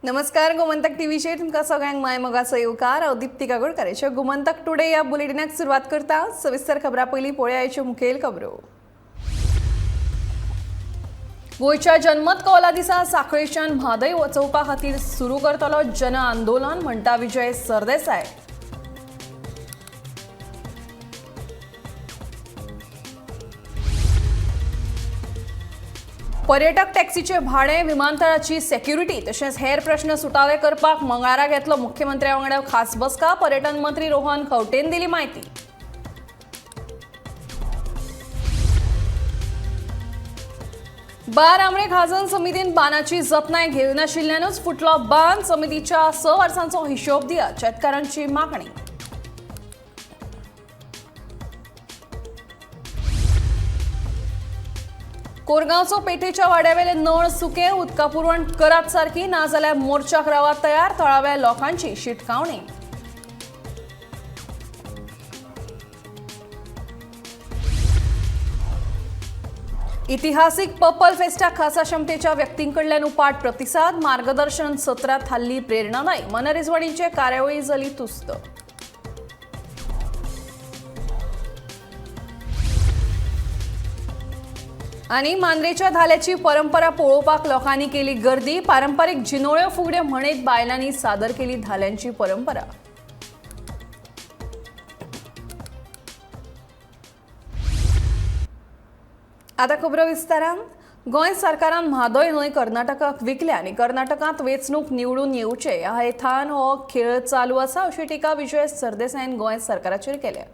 नमस्कार, गोमंतक टीव्हीचेर तुमकां सगळ्यांक माय मोगाचो येवकार. हांव दीप्ती काकोडकाराच्या गोमंतक टुडे ह्या बुलेटिनाक सुरवात करता. सविस्तर खबरां पयलीं पळोवया आयच्यो मुखेल खबरो. गोंयच्या जनमत कौला दिसा सांखळेच्यान म्हादय वचोवपा खातीर सुरू करतलो जन आंदोलन म्हणटा विजय सरदेसाय. पर्यटक टॅक्सीचे भाडें, विमानतळाची सेक्युरिटी तशेंच हेर प्रश्न सुटावे करपाक मंगळारा घेतलो मुख्यमंत्र्या वांगडा खास बसका. पर्यटन मंत्री रोहन खंवटेन दिली म्हायती. बार आमरे खाजन समितीन बांदाची जतनाय घेवनाशिल्ल्यानूच फुटलो बांद. समितीच्या 6 वर्सांचो हिशोब दियात, शेतकारांची मागणी. कोरगांवचो पेठेच्या वाड्यावेले नळ सुके, उदका पुरवण करात सारकी, नाजाल्यार मोर्चाक रावात तयार, थळाव्या लोकांची शिटकावणी. इतिहासीक पर्पल फेस्टा खासा क्षमतेच्या व्यक्तींकडल्यान उपाट प्रतिसाद. मार्गदर्शन सत्रां थारली प्रेरणादायी. मनरिजवणीचे कार्यावळी जाली तुस्त. आनी मांद्रेच्या धाल्याची परंपरा पळोवपाक लोकांनी केली गर्दी. पारंपरीक जिनोळ्यो फुगड्यो म्हणीत बायलांनी सादर केली धाल्यांची परंपरा. आता खबरो विस्तारान. गोंय सरकारान म्हादय न्हंय कर्नाटकाक विकल्या आनी कर्नाटकांत वेंचणूक निवडून येवचे ह्या हेतान हो खेळ चालू आसा अशी टिका विजय सरदेसायान गोंय सरकाराचेर केल्या.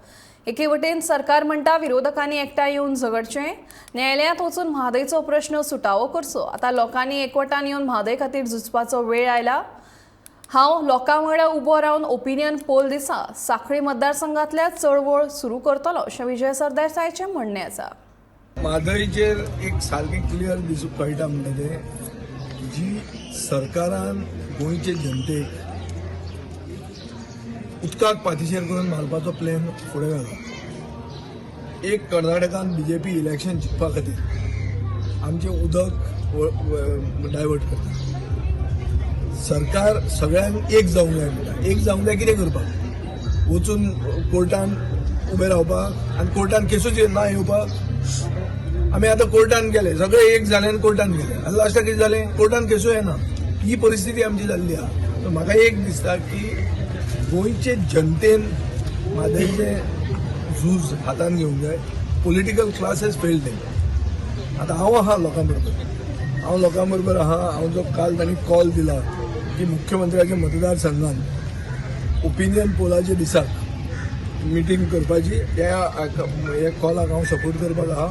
एके वटेन सरकार म्हणटा विरोधकांनी एकठांय येवन झगडचें, न्यायालयांत वचून म्हादयचो प्रश्न सुटावो करचो. आतां लोकांनी एकवटान येवन म्हादय खातीर झुजपाचो वेळ आयला. हांव लोकां वांगडा उबो रावन ओपिनियन पोल दिसा सांखळी मतदारसंघांतल्या चळवळ सुरू करतलो अशें विजय सरदेसायाचें म्हणणें आसा. म्हादयचेर एक सारकें क्लियर दिसूंक कळटा म्हणटा तें जी सरकारान गोंयचे जनतेक उदकाक पातिशेर करून मारपाचो प्लॅन फुडें घाला. एक कर्नाटकान बीजेपी इलेक्शन जिखपा खातीर आमचें उदक डायवर्ट करता. सरकार सगळ्यांक एक जावंक जाय म्हणटा. एक जावंक जाय कितें करपाक? वचून कोर्टान उबें रावपाक आनी कोर्टान केसूच ना येवपाक? आमी आतां कोर्टान गेले, सगळे एक जाले आनी कोर्टान गेले आनी लास्टाक कितें जालें? कोर्टान केसूय येना. ही परिस्थिती आमची जाल्ली आहा. सो म्हाका एक दिसता की गोंयचे जनतेन म्हादयचें झूज हातान घेवंक जाय. Political class has failed them. आतां हांव आहा लोकां बरोबर, हांव लोकां बरोबर आहा. हांव जो काल तांणी कॉल दिला की मुख्यमंत्र्याच्या मतदारसंघान ओपिनियन पोलाच्या दिसाक मिटींग करपाची, ह्या कॉलाक हांव सपोर्ट करपाक आहा.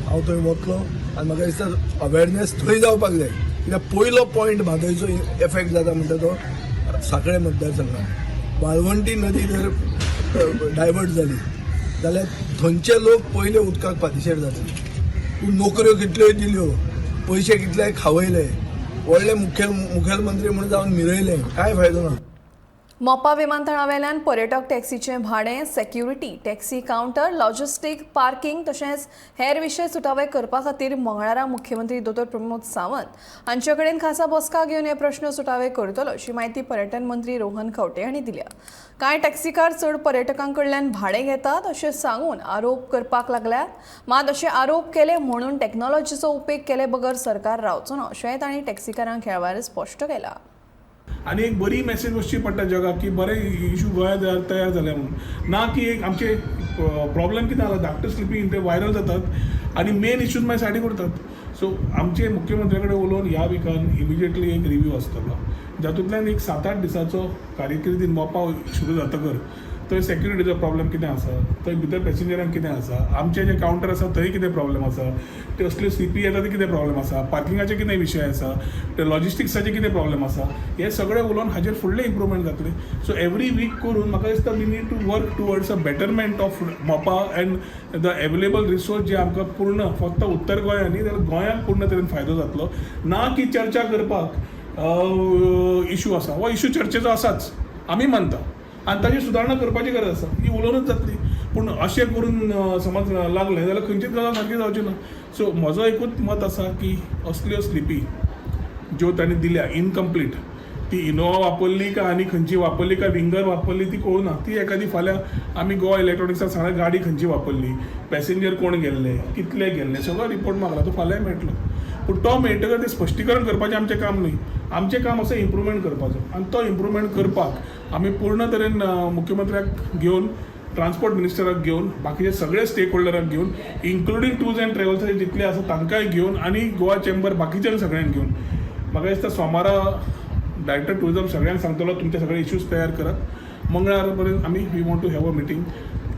हांव थंय वतलो आनी म्हाका दिसता अवेरनेस थंय जावपाक जाय, कित्याक पयलो पॉयंट म्हादयचो एफेक्ट जाता म्हणटा तो सांखळे मतदारसंघात. वाळवंटी नदी जर डायवर्ट जाली जाल्यार थंयचे लोक पयले उदकाक पातिशेर जातले. तूं नोकऱ्यो कितल्योय दिल्यो, पयशे कितले खावयले, व्हडले मुखेलमंत्री म्हणून जावन मिरयले, कांय फायदो ना. मोपा विमानतळावेल्यान पर्यटक टॅक्सीचें भाडें, security, taxi counter, logistic, parking तशेंच हेर विशय सुटावे करपा खातीर मंगळारा मुख्यमंत्री दोतोर प्रमोद सावंत हांचे कडेन खासा बसका घेवन हे प्रश्न सुटावे करतलो अशी म्हायती पर्यटन मंत्री रोहन खंवटे हांणी दिल्या. कांय टॅक्सीकार चड पर्यटकां कडल्यान भाडें घेतात अशें सांगून आरोप करपाक लागल्यात. मात अशे आरोप केले म्हणून टॅक्नॉलॉजीचो उपेग केले बगर सरकार रावचो ना अशेंय तांणी टॅक्सीकारांक ह्या वेळार स्पश्ट केलां. आनी एक बरी मॅसेज वचची पडटा जगाक की बरे इशू गोंयांत तयार जाले म्हणून, ना की एक आमचे प्रॉब्लेम कितें जाला, धाकटे स्लिपी ते व्हायरल जातात आनी मेन इश्यूज मागीर सायडीक उरतात. सो आमचे मुख्यमंत्र्या कडेन उलोवन ह्या विकान इमिजिएटली एक रिव्यू आसतलो, जातूंतल्यान एक 7-8 दिसाचो कार्यकिर्दीन मोपा सुरू जातकर थंय सेक्युरिटीचो प्रॉब्लेम कितें आसा, थंय भितर पॅसेंजरांक कितें आसा, आमचे जे कावंटर आसा थंय कितें प्रॉब्लेम आसा, ते असल्यो स्लिपी येता ते कितें प्रॉब्लेम आसा, पार्किंगाचे कितें विशय आसा, ते लॉजिस्टिक्साचे कितें प्रॉब्लेम आसा, हे सगळे उलोवन हाजेर फुडले इम्प्रुवमेंट जातले. सो एवरी वीक करून म्हाका दिसता we need to work towards a betterment of Mopa and the available resource जे आमकां पूर्ण फक्त उत्तर गोंया न्ही जाल्यार गोंयांक पूर्ण तरेन फायदो जातलो. ना की चर्चा करपाक इशू आसा, हो इशू चर्चेचो आसाच आमी मानता आनी ताची सुदारणा करपाची गरज आसा, ही उलोवनूच जातली. पूण अशें करून समज लागलें जाल्यार खंयचीच गजाल सारकी जावची ना. सो म्हजो एकूच मत आसा की असल्यो स्लिपी ज्यो तांणी दिल्या इनकम्प्लीट ती इनोवा वापरली का आनी खंयची वापरली का विंगर वापरली ती कळूना. ती एखादी फाल्यां आमी गोवा इलेक्ट्रॉनिक्साक सांगला गाडी खंयची वापरली, पॅसेंजर कोण गेल्ले, कितले गेल्ले, सगळो रिपोर्ट मागला, तो फाल्यांय मेळटलो. पूण तो मेळटकर तें स्पश्टीकरण करपाचें आमचें काम न्हय. आमचें काम आसा इम्प्रुवमेंट करपाचो आनी तो इम्प्रुवमेंट करपाक आमी पूर्ण तरेन मुख्यमंत्र्याक घेवन, ट्रान्सपोर्ट मिनिस्टराक घेवन, बाकीचे सगळे स्टेक होल्डराक घेवन, इन्क्लुडींग टूर्स अँड ट्रॅवल्साचे जितले आसा तांकांय घेवन आनी गोवा चेंबर बाकीच्यांक सगळ्यांक घेवन, म्हाका दिसता सोमारा डायरेक्टर टुरिजम सगळ्यांक सांगतलो तुमचे सगळे इश्यूज तयार करात. मंगळार पर्यंत आमी we want to have a meeting,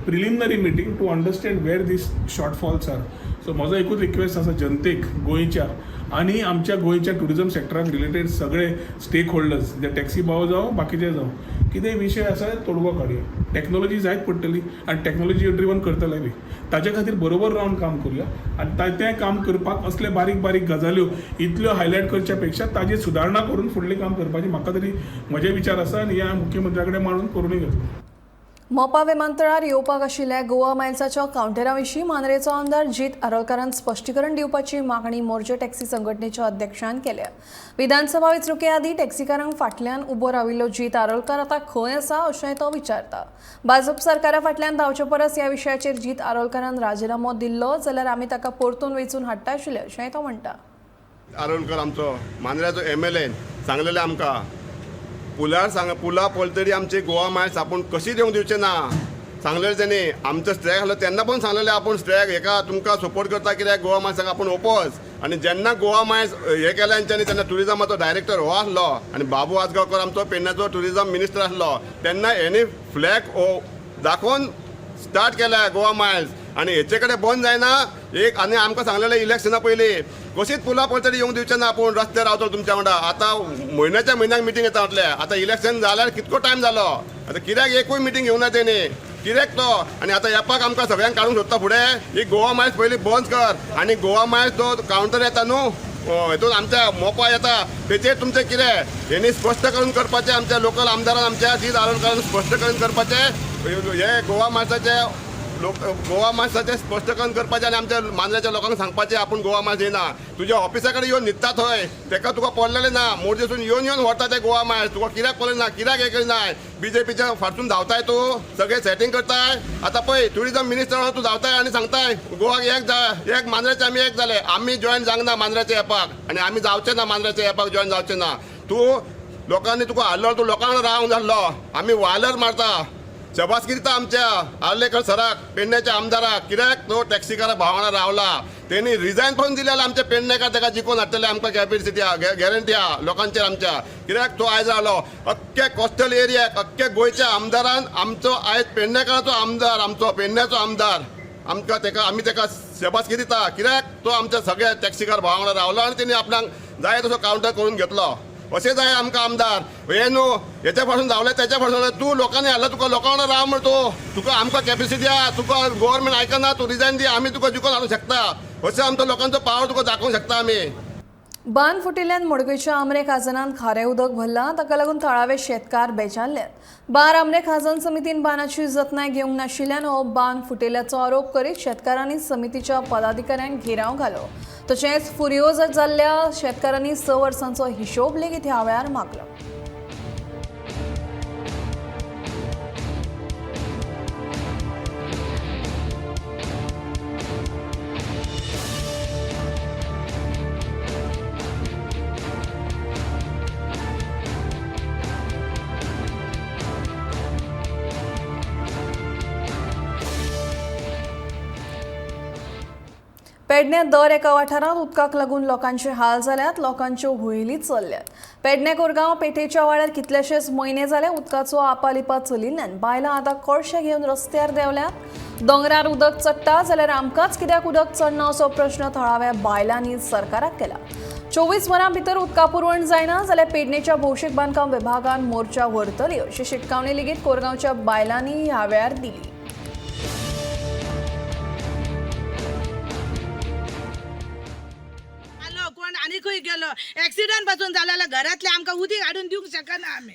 preliminary meeting to understand where these shortfalls are. So म्हजो एकूच रिक्वेस्ट आसा जनतेक गोंयच्या आनी आमच्या गोंयच्या टुरिजम सेक्टराक रिलेटेड सगळे स्टेक होल्डर्स, जे टॅक्सी भाव जावं बाकीचे जावं, कितेंय विशय आसा तोडगो काडया. टॅक्नोलॉजी जायत पडटली आनी टॅक्नोलॉजी ड्रिवन करतले बी, ताजे खातीर बरोबर रावन काम करुया. आनी तें काम करपाक असले बारीक बारीक गजाल्यो इतल्यो हायलायट करच्या पेक्षा ताजेर सुदारणा करून फुडलें काम करपाची म्हाका तरी म्हजे विचार आसा आनी ह्या मुख्यमंत्र्या कडेन मांडून करूनय घेतलो. मोपा विमानतळार येवपाक आशिल्ल्या गोवा मायल्साच्या कावंटरा विशीं मांद्रेचो आमदार जीत आरोलकारान स्पश्टीकरण दिवपाची मागणी मोर्जे टॅक्सी संघटनेच्या अध्यक्षान केल्या. विधानसभा वेंचणुके आदीं टॅक्सीकारांक फाटल्यान उबो राविल्लो जीत आरोलकार आतां खंय आसा अशेंय तो विचारता. भाजप सरकारा फाटल्यान धांवचे परस ह्या विशयाचेर जीत आरोलकारान राजिनामो दिल्लो जाल्यार आमी ताका परतून वेंचून हाडटा आशिल्ले अशेंय तो म्हणटा. आरोलकर आमचो मांद्र्याचो MLA सांगलेले आमकां पुलार सांग, पुला पलतडी आमची गोवा मायल्स आपूण कशी देवंक दिवचे ना सांगलेले तेणी. आमचो स्ट्रायक आसलो तेन्ना पण सांगलेले आपूण स्ट्रायक हेका तुमकां सपोर्ट करता कित्याक गोवा मायल्साक आपूण ओपोज. आनी जेन्ना गोवा मायल्स हे केल्या तेंच्यांनी तेन्ना टुरिजमाचो डायरेक्टर हो आसलो आनी बाबू आजगांवकर आमचो पेडण्याचो टुरिजम मिनिस्टर आसलो, तेन्ना हेणी फ्लॅग दाखोवन स्टार्ट केल्या गोवा मायल्स. आनी हेचे कडेन बंद जायना एक. आनी आमकां सांगलेलें इलेक्शना पयलीं कशीच पुला पलतडी येवंक दिवचे ना आपूण, रस्त्यार रावतलो तुमच्या वांगडा. आतां म्हयन्याच्या म्हयन्याक मिटींग येता म्हटलें, आतां इलेक्शन जाल्यार कितको टायम जालो, आतां कित्याक एकूय मिटींग घेवना तेणी कित्याक तो. आनी आतां येपाक आमकां सगळ्यांक काडूंक सोदता फुडें. ही गोवा मायल्स पयलीं बंद कर आनी गोवा मायल्स जो कावंटर येता न्हू हेतून आमच्या मोपा येता तेचेर तुमचें कितें हेणी स्पश्ट करून करपाचें आमच्या लोकल आमदारान आमच्या जीत आरोलकारान स्पश्ट करून करपाचें हे गोवा मायल्साचे लोक, गोवा मायल्साचें स्पश्टीकरण करपाचें आनी आमच्या मांद्र्याच्या लोकांक सांगपाचें आपूण गोवा मायल्स येना. तुज्या ऑफिसा कडेन येवन न्हिदता थंय, तेका तुका पडलेलें ना, मोर्जेसून येवन येवन व्हरता ते गोवा मायल्स, तुका कित्याक पडलें ना, कित्याक हें करिनाय, बीजेपीच्या फाटसून धांवताय तूं, सगळें सेटींग करताय. आतां पळय टुरिजम मिनिस्टर तूं धांवताय आनी सांगताय गोवाक एक जा, एक मांद्र्याचे आमी एक जाले, आमी जॉयन जावंक ना मांद्र्याच्या येपाक आनी आमी जावचे ना मांद्र्याच्या येपाक जॉयन जावचे ना. तूं लोकांनी तुका हाडलो, तूं लोकांक रावंक जाल्लो, आमी वालर मारता. शबासकी दिता आमच्या आर्लेकर सराक, पेडण्याच्या आमदाराक, कित्याक तो टॅक्सीकारा भावांना रावला, तेणी रिजायन पण दिलेलें आमच्या पेडणेकार ताका जिखोवन हाडटले, आमकां कॅपेसिटी आहा, गॅरंटी आहा लोकांचेर आमच्या, कित्याक तो आयज रावलो अख्खे कोस्टल एरियाक, अख्खे गोंयच्या आमदारान आमचो आयज पेडणेकाराचो आमदार, आमचो पेडण्याचो आमदार, आमकां तेका आमी तेका शबासकी दिता, कित्याक तो आमच्या सगळ्या टॅक्सीकार भावांना रावलो आनी तेणी आपणाक जाय तसो कावंटर करून घेतलो. अशें जाय आमकां आमदार. हे न्हू हेच्या पासून धांवले तेच्या पासून, तूं लोकांनी हाडला तुका लोकां वांगडा राव म्हण, तूं तुका आमकां कॅपेसिटी आहा, तुका गव्हर्मेंट आयकना, तूं रिजायन दी, आमी तुका जिखोवन हाडूंक शकता, अशें आमचो लोकांचो पावर तुका दाखोवंक शकता आमी. बांद फुटिल्ल्यान मडकयच्या आमरे खाजनांत खारें उदक भरलां. ताका लागून थळावे शेतकार बेजारल्यात. बार आमरे खाजन समितीन बांदाची जतनाय घेवंक नाशिल्ल्यान हो बांद फुटिल्ल्याचो आरोप करीत शेतकारांनी समितीच्या पदाधिकाऱ्यांक घेराव घालो. तशेंच फुर्योज जाल्ल्या शेतकारांनी 6 वर्सांचो हिशोब लेगीत ह्या वेळार मागलो. पेडण्यां दर एका वाठारांत उदकाक लागून लोकांचे हाल जाल्यात, लोकांच्यो हुयेली चल्ल्यात. पेडणे कोरगांव पेठेच्या वाड्यार कितलेशेच म्हयने जाले उदकाचो आपालिपा चलिल्ल्यान बायलां आतां कळशे घेवन रस्त्यार देंवल्यात. दोंगरार उदक चडटा जाल्यार आमकांच कित्याक उदक चडना असो प्रश्न थळाव्या बायलांनी सरकाराक केला. 24 वरां भितर उदका पुरवण जायना जाल्यार पेडणेच्या भौशीक बांदकाम विभागान मोर्चा व्हरतली अशी शिटकावणी लेगीत कोरगांवच्या बायलांनी ह्या वेळार दिली. आलो कोण आनी खंय गेलो एक्सिडंट पासून जालो जाल्यार घरांतले आमकां उदीक हाडून दिवंक शकना आमी.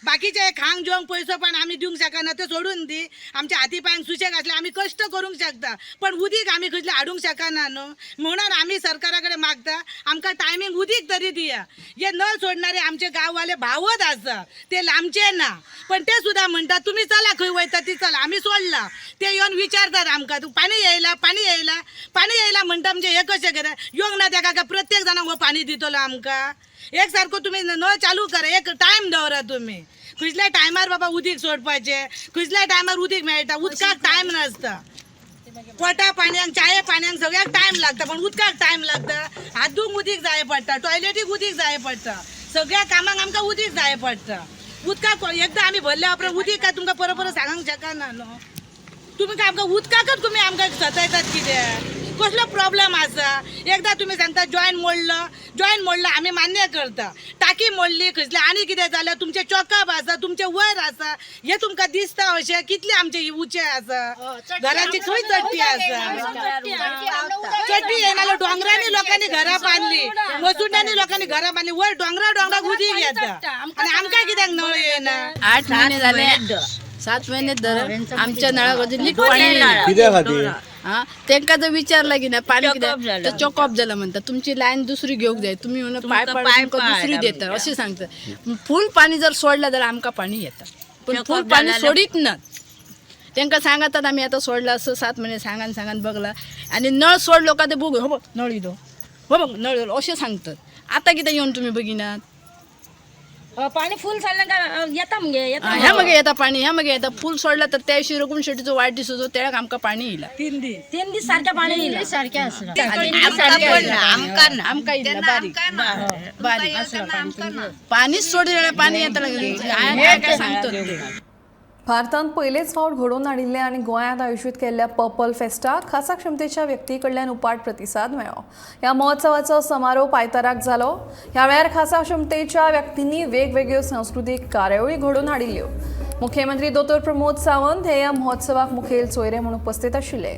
बाकीचे खांक जेवंक पयसो पण आमी दिवंक शकना ते सोडून दी. आमच्या हाती पांयांक सुशेग आसले आमी कश्ट करूंक शकता, पण उदीक आमी खंयसले हाडूंक शकना न्हू. म्हणून आमी सरकारा कडेन मागता आमकां टायमींग उदीक तरी दिया. हे नळ सोडणारे आमचे गांववाले भावत आसा, ते लांबचे ना, पण ते सुद्दां म्हणटा तुमी चला खंय वयता ती चला, आमी सोडला. ते येवन विचारतात आमकां तूं पाणी येयला, पाणी येयला, पाणी येयला म्हणटा. म्हणजे हे कशें कितें येवंक ना तेका काय प्रत्येक जाणांक हो पाणी दितलो आमकां? एक सारको तुमी नळ चालू करा, एक टायम दवरा तुमी. खंयसल्या टायमार बाबा उदीक सोडपाचें, खंयसल्या टायमार उदीक मेळटा. उदकाक टायम नासता, पोटा पाणयांक चाये पाणयांक सगळ्याक टायम लागता, पण उदकाक टायम लागता. हात धुवंक उदीक जाय पडटा, टॉयलेटीक उदीक जाय पडटा, सगळ्या कामांक आमकां उदीक जाय पडटा. उदकाक एकदां आमी भरल्या उपरांत उदीक काय तुमकां परत परत सांगूंक शकना न्हू. तुमी काय आमकां उदकाकच तुमी आमकां सतायतात कितें? कसलो प्रॉब्लम आसा? एकदां तुमी सांगता जॉयन मोडलो, जॉयन मोडलो आमी मान्य करता. टाकी मोडली खंयसले आनी कितें जालें, तुमचें चॉकअप आसा, तुमचें वयर आसा, हें तुमकां दिसता अशें कितलें आमचें उंचें आसा, घराची खंय चडटी आसा? चडटी येना जाल्यार दोंगरांनी लोकांनी घरां बांदली, मसुंड्यांनी लोकांनी घरां बांदली, वयर दोंगरा दोंगराक उदीक येता आनी आमकां कित्याक नळ येना? 8 महिने झाले, 7 महिने धर आमच्या नळाक अजून लीक पाणी येयना. कित्या खातीर? हा, तेंका जर विचारलं की ना पाणी कित्याक तर चॉकअप झालं म्हणतात. तुमची लायन दुसरी घेवंक जाय, तुमी म्हणून पाय पाड तुमकां दुसरी देता अशें सांगता. फूल पाणी जर सोडलं जाल्यार आमकां पाणी येता, पण फूल पाणी सोडीत ना. तेंकां सांगतात आमी आतां सोडला असं 7 महिने सांगान सांगान बघला आनी नळ सोडलो का ते बघ हो बघ नळ येयलो, हो बघ नळ येयलो अशें सांगतात. आतां कितें येवन तुमी बगिनात? पाणी फुल जालें काय येता मगे येता. ह्या मगे येता पाणी, ह्या मगे येता. फूल सोडला तर त्या दिवशी रघुण शेटीचो वाढदिवस होतो, त्यावेळेक आमकां पाणी येयला. 3 दीस 3 दीस सारकें पाणी येयला. सारकें आसलां. आमकां येयला बारीक बारीक पाणीच सोडलें जाल्यार पाणी येता काय सांगतात ते. भारतांत पयलेच फावट घडोवन हाडिल्ले आनी गोंयांत आयोजीत केल्ल्या पर्पल फेस्टाक खासा क्षमतेच्या व्यक्ती कडल्यान उपाट प्रतिसाद मेळ्ळो. ह्या महोत्सवाचो समारोप आयताराक जालो. ह्या वेळार खासा क्षमतेच्या व्यक्तींनी वेगवेगळ्यो सांस्कृतीक कार्यावळी घडोवन हाडिल्ल्यो. मुख्यमंत्री दोतोर प्रमोद सावंत हे ह्या महोत्सवाक मुखेल सोयरे म्हूण उपस्थित आशिल्ले.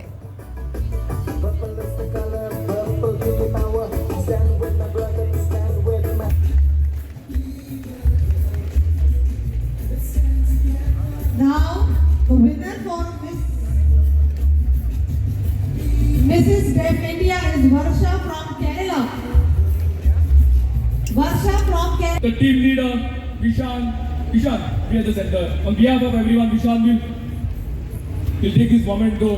Now, the winner for Mrs. Deaf India is Varsha from Kerala. Varsha from Kerala. The team leader, Vishan, be at the center. On behalf of everyone, Vishan will take this memento.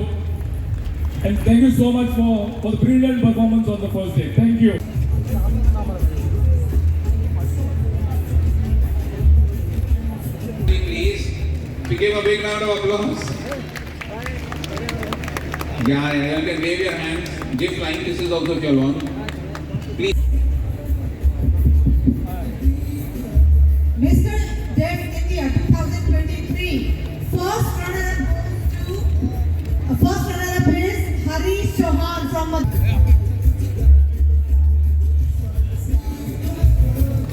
And thank you so much for the brilliant performance on the first day. Thank you. Please, we give a big round of applause. Yeah, yeah, you can wave your hands, give flying kisses also if you want. Please. Mr. Deaf India 2023, first runner-up goes to, first runner-up is Harish Chauhan from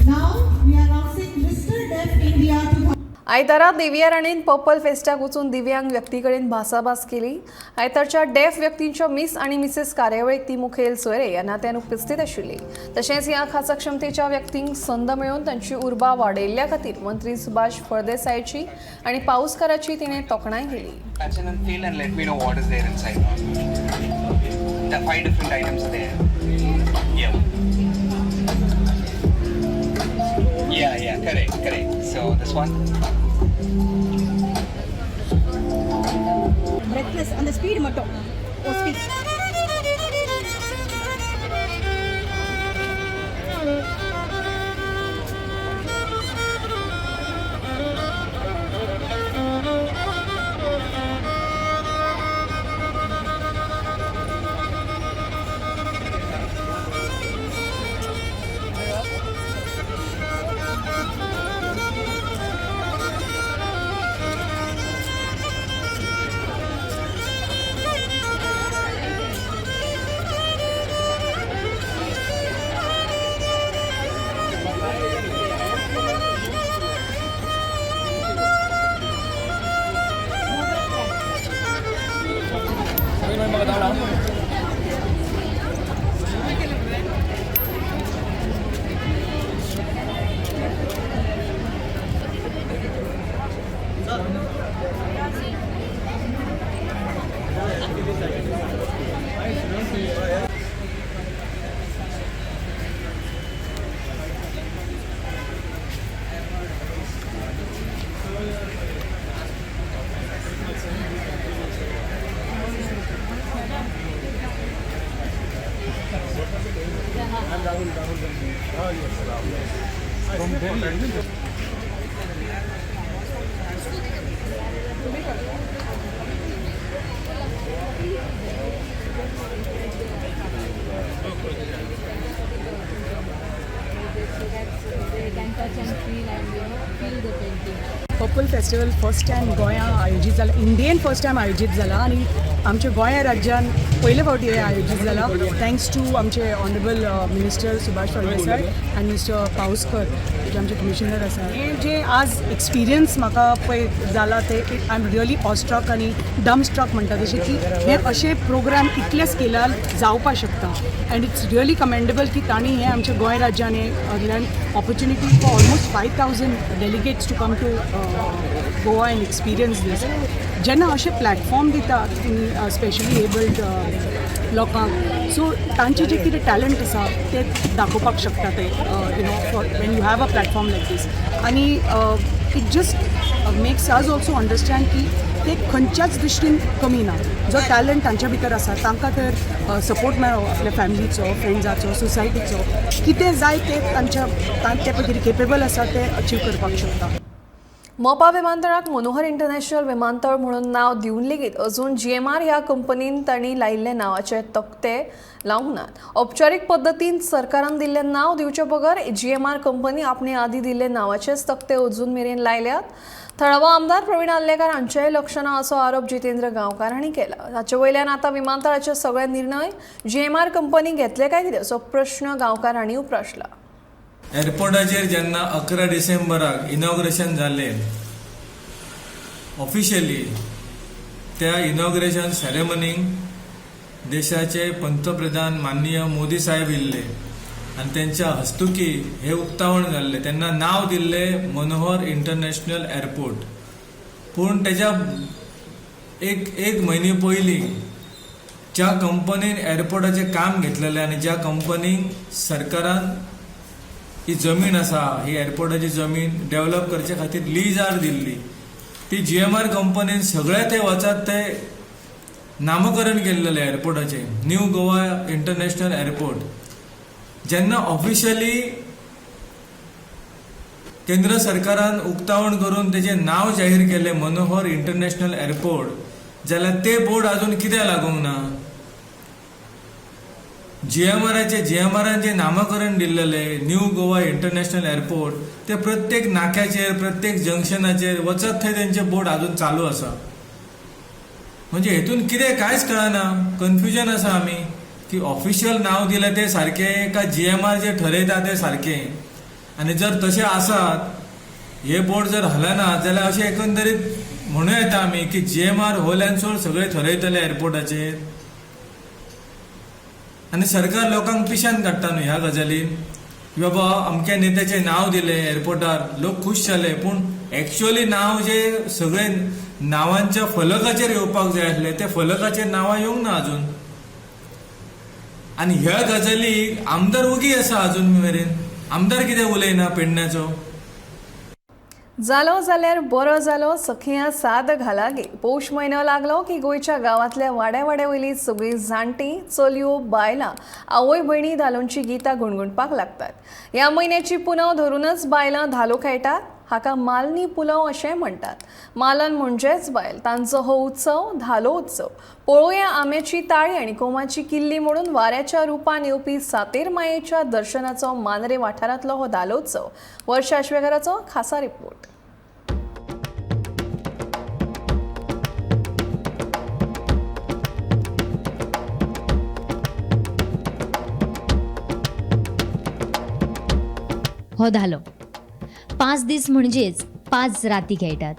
Now we are announcing Mr. Deaf India 2023. आयतारा Deviya राणेन purple फेस्टाक वचून दिव्यांग व्यक्ती कडेन भासाभास केली. आयतारच्या def व्यक्तींच्या miss आनी Mrs कार्यावळीक ती मुखेल सोयरे ह्या नात्यान उपस्थित आशिल्ली. तशेंच ह्या खासा क्षमतेच्या व्यक्तींक संद मेळोवन तांची उर्बा वाडयल्ल्या खातीर मंत्री सुभाष फळदेसायाची आनी पाऊसकाराची तिणें तोखणाय केली. Touch and feel and let me know what is there inside. There are 5 different items there. Yeah. Yeah, yeah, correct, correct. So this one. Breathless அந்த ஸ்பீடு மட்டும் speed. From Delhi. Purple festival first time गोंया आयोजीत जाला, इंडियेन first time आयोजीत जाला आनी आमच्या गोंया राज्यान पयले फावटी हें आयोजीत जाला, thanks to आमचे ऑनरेबल मिनिस्टर सुभाष फळदेसाय आनी मिस्टर पावसकर जे आमचे कमिशनर आसा. हे जे आज एक्सपिरियन्स म्हाका पळय जाला ते I am really ऑस्ट्रक आनी डम स्ट्रक म्हणटा तशें की हे अशे प्रोग्राम इतल्या स्केलार जावपाक शकता एंड it's really commendable की तांणी हें आमच्या गोंय राज्यान हें opportunity for almost 5,000 delegates to come to Goa and experience this. जेन्ना अशे प्लॅटफॉर्म दिता स्पेशली एबल्ड लोकांक, सो तांचे जे कितें टॅलंट आसा ते दाखोवपाक शकता ते, you know, for when you have a platform like this. आनी it just makes us also understand की ते खंयच्याच दृश्टीन कमी ना. जो टॅलंट तांच्या भितर आसा तांकां तर सपोर्ट मेळ्ळो आपल्या फॅमिलीचो, फ्रेंड्साचो, सोसायटीचो, कितें जाय ते तांच्या ते पळय कितें केपेबल आसा ते अचीव करपाक शकता. मोपा विमानतळाक मनोहर इंटरनॅशनल विमानतळ म्हणून नांव दिवन लेगीत अजून जीएमआर ह्या कंपनीन तांणी लायिल्ले नांवाचे तकटे लावंक नात. औपचारीक पद्दतीन सरकारान दिल्लें नांव दिवचे बगर जीएमआर कंपनी आपणे आदी दिल्ले नांवाचेच तकटे अजून मेरेन लायल्यात. थळावो आमदार प्रवीण आर्लेकार हांचेय लक्ष ना असो आरोप जितेंद्र गांवकार हांणी केला. हाचे वयल्यान आतां विमानतळाचे सगळे निर्णय जीएमआर कंपनी घेतले काय कितें असो प्रश्न गांवकार हांणी उप्रासला. एअरपोर्टाचेर जेन्ना 11 डिसेंबराक इनॉग्रेशन जालें ऑफिशियली, त्या इनॉग्रेशन सेरेमनीक देशाचे पंतप्रधान माननीय मोदी साहेब इल्ले आनी तेंच्या हस्तुकी हे उक्तावण जाल्लें. तेन्ना नांव दिल्लें मनोहर इंटरनॅशनल एअरपोर्ट. पूण तेज्या एक म्हयने पयलीं ज्या कंपनीन एअरपोर्टाचें काम घेतलेलें आनी ज्या कंपनीक सरकारान ही जमीन आसा, ही एअरपोर्टाची जमीन डेव्हलप करचे खातीर लिजार दिल्ली, ती जीएमआर कंपनीन सगळे ते वचात ते नामकरण केल्लेलें एअरपोर्टाचें न्यू गोवा इंटरनॅशनल एअरपोर्ट. जेन्ना ऑफिशियली केंद्र सरकारान उक्तावण करून तेजें नांव जाहीर केलें मनोहर इंटरनॅशनल एअरपोर्ट, जाल्यार ते बोर्ड अजून कित्याक लागूंक ना? जीएमआरान जे नामकरण दिल्लेलें न्यू गोवा इंटरनॅशनल एअरपोर्ट, ते प्रत्येक नाक्याचेर, प्रत्येक जंक्शनाचेर वचत थंय तेंचे बोर्ड अजून चालू आसा. म्हणजे हेतून कितें कांयच कळना, कन्फ्युजन आसा आमी की ऑफिशियल नांव दिलें तें सारकें काय जीएमआर जे ठरयता तें सारकें. आनी जर तशें आसात हे बोर्ड जर हलना जाल्यार अशें एकंदरीत म्हणूं येता आमी की जीएमआर होल अँड सोल सगळें ठरयतले एअरपोर्टाचेर. आनी सरकार लोकांक पिशान काडटा न्हू ह्या गजालीन की बाबा अमक्या नेत्याचें नांव दिलें एअरपोर्टार, लोक खूश जाले, पूण एक्चुअली नांव जे सगळे नांवांच्या फलकाचेर येवपाक जाय आसलें ते फलकाचेर नांवां येवंक ना अजून. आनी ह्या गजालीक आमदार ओगी आसा अजून मेरेन, आमदार कितें उलयना पेडण्याचो. जालो जाल्यार बरो जालो सखिया साद घाला गे. पौष म्हयनो लागलो की गोंयच्या गांवांतल्या वाड्या वाड्या वयली सगळीं जाणटीं, चलयो, बायलां, आवय भयणी धालोंची गितां गुणगुणपाक लागतात. ह्या म्हयन्याची पुनव धरूनच बायलां धालो खेळटात. हाका मालनी पुलव अशें म्हणटात. मालन म्हणजेच बायल. तांचो हो उत्सव धालो उत्सव. पळोवया आंब्याची ताळी आनी कोमाची किल्ली म्हणून वाऱ्याच्या रुपान येवपी सातेर मायेच्या दर्शनाचो मांद्रे वाठारांतलो हो धालोत्सव. वर्षा आश्वेकराचो खासा रिपोर्ट. हो धालो 5 दीस म्हणजेच 5 राती खेळटात.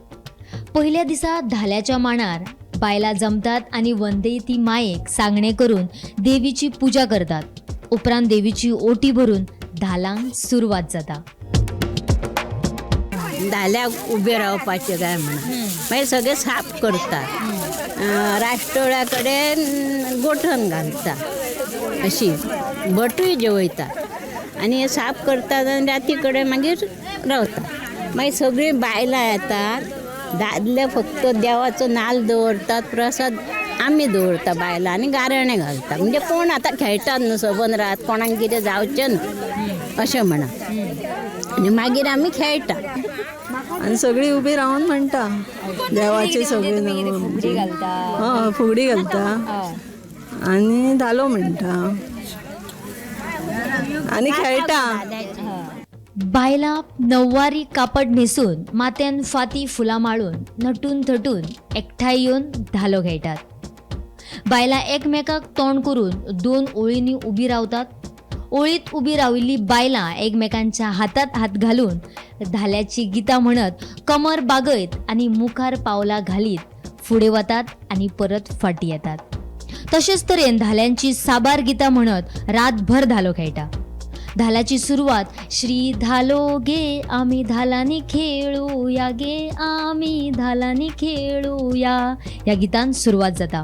पयल्या दिसा धाल्याच्या मांडार बायलां जमतात आनी वंदे ती मायेक सांगणें करून देवीची पुजा करतात. उपरांत देवीची ओटी भरून धालांक सुरवात जाता. धाल्याक उबे रावपाचें काय म्हणून मागीर सगळें साफ करतात, राष्ट्रोळ्या कडेन गोठण घालता, अशी भटूय जेवयता आनी साफ करतात आनी राती कडेन मागीर रावता. मागीर सगळीं बायलां येतात, दादले फक्त देवाचो नाल्ल दवरतात, प्रसाद आमी दवरता बायलां आनी गाराणें घालता. म्हणजे कोण आतां खेळटात न्हू सबंद रात, कोणाक कितें जावचें न्हू. अशें म्हणा आनी मागीर आमी खेळटा. आनी सगळीं उबी रावन म्हणटा देवाची सगळी, हय फुगडी घालता आनी धालो म्हणटा आनी खेळटा. बायलां नववारी कापड न्हेसून माथ्यान फाती फुलां माळून नटून थटून एकठांय येवन धालो खेळटात. बायलां एकमेकाक तोंड करून दोन ओळींनी उबी रावतात. ओळीत उबी राविल्ली बायलां एकमेकांच्या हातात हात घालून धाल्याची गितां म्हणत कमर बागयत आनी मुखार पावलां घालीत फुडें वतात आनी परत फाटीं येतात. तशेंच तरेन धाल्यांची साबार गितां म्हणत रातभर धालो खेळटा. धालाची सुरवात श्री धालो गे आमी धालांनी खेळुया गे आमी धालांनी खेळुया ह्या गितान सुरवात जाता.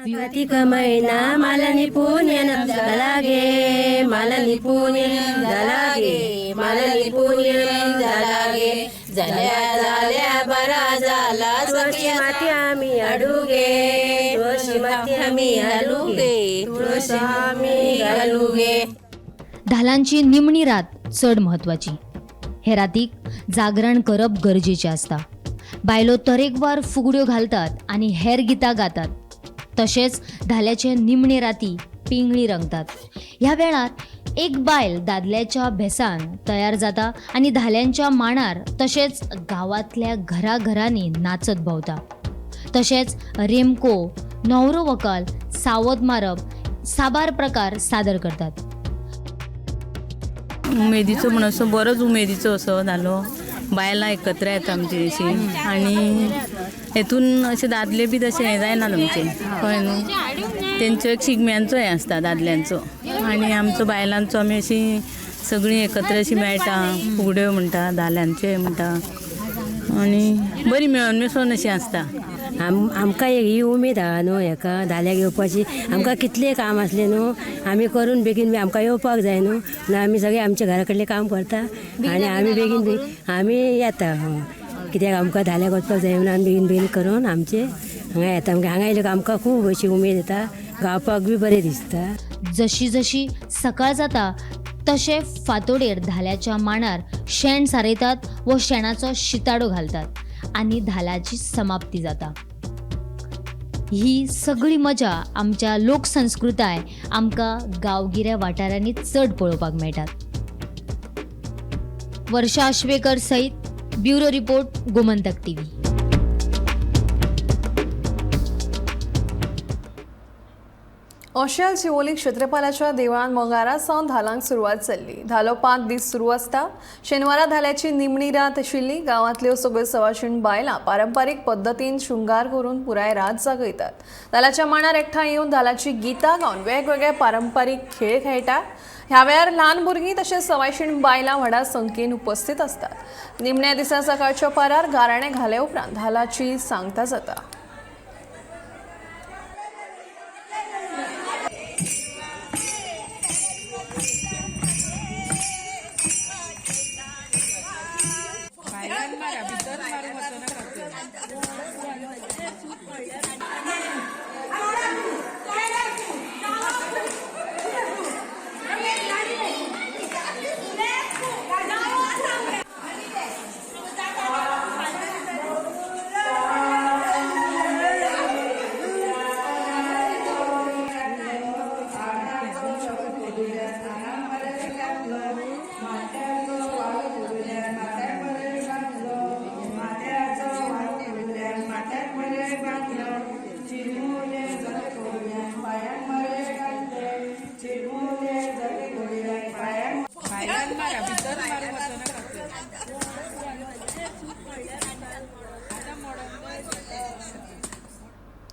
कार्तिक महिना मालनी पुण्यन झाला गे, मालनी पुण्यन झाला गे, मालनी पुण्यन झाला गे, झाल्या झाल्या बरा झाला तुळशी माती आम्ही हाडू गे, तुळशी माती आम्ही घालू गे, तुळशी आम्ही घालू गे. धालांची निमणी रात चड म्हत्वाची. हे रातीक जागरण करप गरजेचें आसता. बायलो तरेकवार फुगड्यो घालतात आनी हेर गितां गातात. तशेंच धाल्याचे निमणे राती पिंगळी रंगतात. ह्या वेळार एक बायल दादल्याच्या भेसान तयार जाता आनी धाल्यांच्या मांडार तशेंच गांवांतल्या घराघरांनी नाचत भोंवता. तशेंच रेमको, न्हवरो व्हंकल, सावद मारप साबार प्रकार सादर करतात. उमेदीचो म्हण असो बरोच उमेदीचो असो धालो, बायलां एकत्र येता आमची अशी आनी हेतून अशे दादले बी तशें हें जायना आमचें, कळ्ळें न्हू. तेंचो एक शिगम्यांचो हें आसता दादल्यांचो आनी आमचो बायलांचो आमी अशीं सगळीं एकत्र अशीं मेळटा, फुगड्यो म्हणटा, धाल्यांच्यो म्हणटा आनी बरी मेळून मिसळून अशीं आसता. आमकां ही उमेद आहा न्हू हेका धाल्याक येवपाची. आमकां कितलें काम आसलें न्हू आमी करून बेगीन आमकां येवपाक जाय न्हू, म्हणून आमी सगळें आमच्या घरा कडलें काम करता आनी आमी बेगीन बेगीन आमी येता. कित्याक आमकां धाल्याक वचपाक जाय म्हणून आमी बेगीन बेगीन करून आमचे हांगा येता. हांगा येयले आमकां खूब अशी उमेद येता, गावपाक बी बरें दिसता. जशी जशी सकाळ जाता तशें फांतोडेर धाल्याच्या मांडार शेण सारयतात व शेणाचो शिताडो घालतात आनी धालाची समाप्ती जाता. ही सगळी मजा आमच्या लोकसंस्कृताय आमकां गांवगिऱ्या वाठारांनी चड पळोवपाक मेळटात. वर्षा आश्वेकर सहित bureau report, Gomantak TV. Oxel Siolim क्षेत्रपालाच्या देवळान मंगारा सावन धालांक सुरवात जाल्ली. धालो 5 दीस सुरू आसता. शेनवारा धाल्याची निमणी रात आशिल्ली. गांवांतल्यो सगळ्यो सवाशीण बायलां पारंपारीक पद्दतीन शृंगार करून पुराय रात जागयतात. धालाच्या मांडार एकठांय येवन धालाची गितां गावन वेगवेगळे पारंपारीक खेळ खेळटात. ह्या वेळार ल्हान भुरगीं तशेंच सवायशीण बायलां व्हडा संख्येन उपस्थित आसतात. निमण्या दिसा सकाळच्या पारार गाराणें घाले उपरांत धालाची सांगता जाता.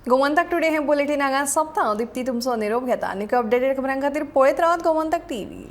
गोमंतक टुडे हे बुलेटीन हांगा सोंपता. हांव दीप्ती तुमचो निरोप घेता. आनीक अपडेटेड खबरां खातीर पळयत रावात गोमंतक टीव्ही.